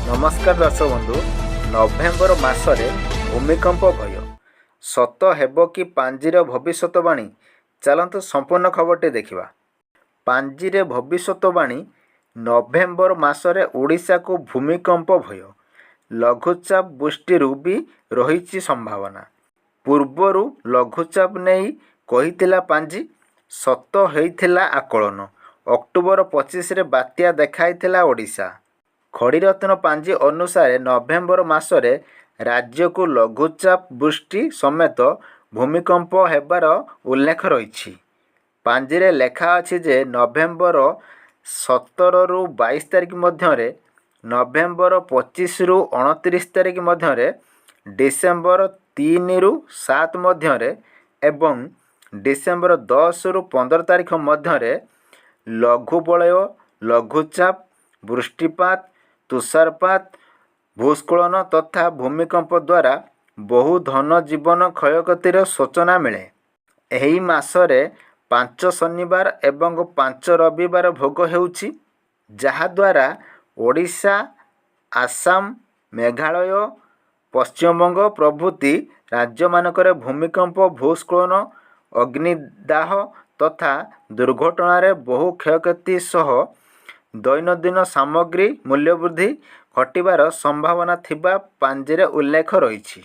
ନମସ୍କାର ଦର୍ଶକ ବନ୍ଧୁ। ନଭେମ୍ବର ମାସରେ ଭୂମିକମ୍ପ ଭୟ, ସତ ହେବ କି ପାଞ୍ଜିର ଭବିଷ୍ୟତବାଣୀ? ଚାଲନ୍ତୁ ସମ୍ପୂର୍ଣ୍ଣ ଖବରଟି ଦେଖିବା। ପାଞ୍ଜିରେ ଭବିଷ୍ୟତବାଣୀ, ନଭେମ୍ବର ମାସରେ ଓଡ଼ିଶାକୁ ଭୂମିକମ୍ପ ଭୟ, ଲଘୁଚାପ ବୃଷ୍ଟିରୁ ବି ରହିଛି ସମ୍ଭାବନା। ପୂର୍ବରୁ ଲଘୁଚାପ ନେଇ କହିଥିଲା ପାଞ୍ଜି, ସତ ହୋଇଥିଲା ଆକଳନ। ଅକ୍ଟୋବର 25ରେ ବାତ୍ୟା ଦେଖାଇଥିଲା ଓଡ଼ିଶା। ଖଡ଼ିରତ୍ନ ପାଞ୍ଜି ଅନୁସାରେ ନଭେମ୍ବର ମାସରେ ରାଜ୍ୟକୁ ଲଘୁଚାପ ବୃଷ୍ଟି ସମେତ ଭୂମିକମ୍ପ ହେବାର ଉଲ୍ଲେଖ ରହିଛି। ପାଞ୍ଜିରେ ଲେଖା ଅଛି ଯେ ନଭେମ୍ବର 17ରୁ 22 ତାରିଖ ମଧ୍ୟରେ, ନଭେମ୍ବର 25ରୁ 29 ତାରିଖ ମଧ୍ୟରେ, ଡିସେମ୍ବର 3ରୁ 7 ମଧ୍ୟରେ ଏବଂ ଡିସେମ୍ବର 10ରୁ 15 ତାରିଖ ମଧ୍ୟରେ ଲଘୁବଳୟ, ଲଘୁଚାପ, ବୃଷ୍ଟିପାତ, ତୁଷାରପାତ, ଭୂସ୍ଖଳନ ତଥା ଭୂମିକମ୍ପ ଦ୍ୱାରା ବହୁ ଧନ ଜୀବନ କ୍ଷୟକ୍ଷତିର ସୂଚନା ମିଳେ। ଏହି ମାସରେ 5 ଶନିବାର ଏବଂ 5 ରବିବାର ଭୋଗ ହେଉଛି, ଯାହାଦ୍ୱାରା ଓଡ଼ିଶା, ଆସାମ, ମେଘାଳୟ, ପଶ୍ଚିମବଙ୍ଗ ପ୍ରଭୃତି ରାଜ୍ୟମାନଙ୍କରେ ଭୂମିକମ୍ପ, ଭୂସ୍ଖଳନ, ଅଗ୍ନିଦାହ ତଥା ଦୁର୍ଘଟଣାରେ ବହୁ କ୍ଷୟକ୍ଷତି ସହ ଦୈନନ୍ଦିନ ସାମଗ୍ରୀ ମୂଲ୍ୟବୃଦ୍ଧି ଘଟିବାର ସମ୍ଭାବନା ଥିବା ପାଞ୍ଜିରେ ଉଲ୍ଲେଖ ରହିଛି।